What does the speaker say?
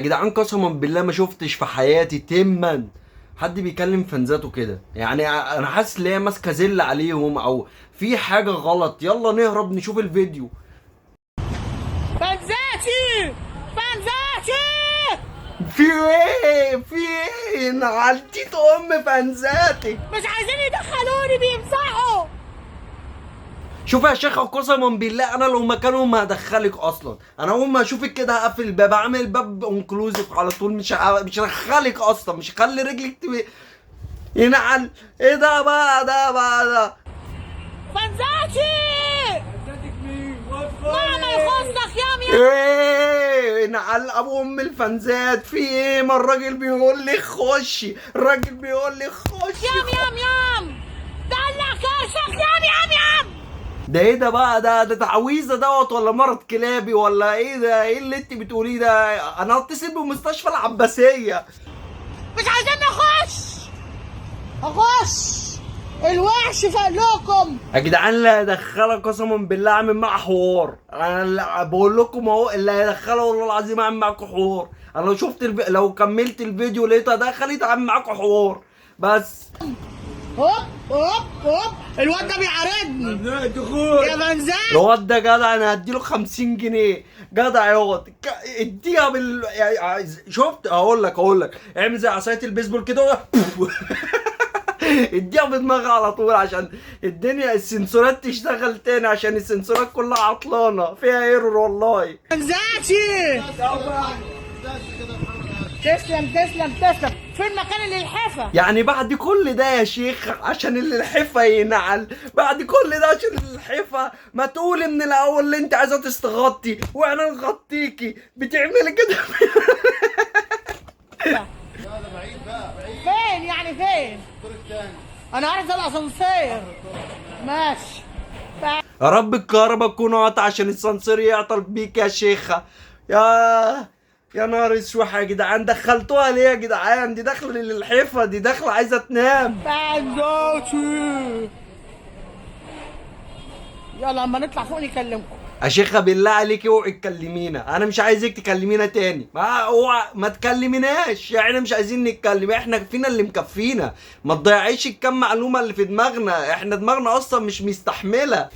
يا جدعان قسما بالله ما شفتش في حياتي تما حد بيكلم فانزاته كده. يعني انا حاسس ان هي ماسكه زل عليهم او في حاجة غلط. يلا نهرب نشوف الفيديو. فانزاتي، فانزاتي. في ايه؟ في ايه؟ نعلتيت ام فانزاتك. مش عايزين يدخلوني، بيمسحوا. شوف يا شيخة قسما بالله انا لو مكانهم ما هدخلك اصلا. انا اول ما اشوفك كده هقفل الباب، اعمل الباب inclusive على طول، مش هدخلك اصلا، مش هخلي رجلك تبقى ينعل. ايه ده بقى؟ ده بقى ده فانزاتي، ما يخصك يا ميا. ايه نعل ابو ام الفنزات؟ في ايه؟ ما الراجل بيقول لي خشي، الراجل بيقول لي خشي. يام يام يام، دلع كرشك يام يام يام. ده ايه ده بقى؟ ده تعويذه دوت ولا مرض كلابي ولا ايه ده؟ ايه اللي انت بتقوليه ده؟ انا هتصل بمستشفى العباسية. مش عايزين نخش، اخش الوحش فوق لكم. يا جدعان اللي هيدخلها قسما بالله اعمل معاه حوار. انا اللي بقول لكم اهو، اللي هيدخلها والله العظيم اعمل معاكم حوار. انا لو شفت لو كملت الفيديو لقيتها دخلت اعمل معاكم حوار بس. هوب هوب هوب، الواد ده بيعارضني. ممنوع الدخول. يا فانزاتي. الواد ده جدع، انا هديله 50 جنيه. جدع يقعد اديها بال يعني شفت؟ اقول لك اعمل زي عصاية البيسبول كده، اديها في دماغها على طول عشان الدنيا السنسورات تشتغل تاني، عشان السنسورات كلها عطلانه فيها error والله. فانزاتي، تسلم تسلم تسلم. فين مكان الالحافه؟ يعني بعد كل ده يا شيخ عشان الحفة ينعل، بعد كل ده عشان الحفة ما تقولي من الاول اللي انت عايزه تستغطي واحنا نغطيكي، بتعملي كده. فين يعني؟ فين؟ انا عايز الاسانسير. ماشي. يا رب الكهرباء تكون قطع عشان السانسير يعطل بيك يا شيخة. يا نهار اسود يا جدعان، دخلتوها ليه يا جدعان؟ دي داخله للحفة، دي داخله عايزة تنام. فانزاتي، يلا اما نطلع فوق نكلمكم. يا شيخة بالله عليك اوعي تكلمينا، انا مش عايزك تكلمينا تاني. ما اوعى ما تكلميناش، يعني مش عايزين نتكلم، احنا فينا اللي مكفينا. ما تضيعيش الكم معلومة اللي في دماغنا، احنا دماغنا اصلا مش مستحملة.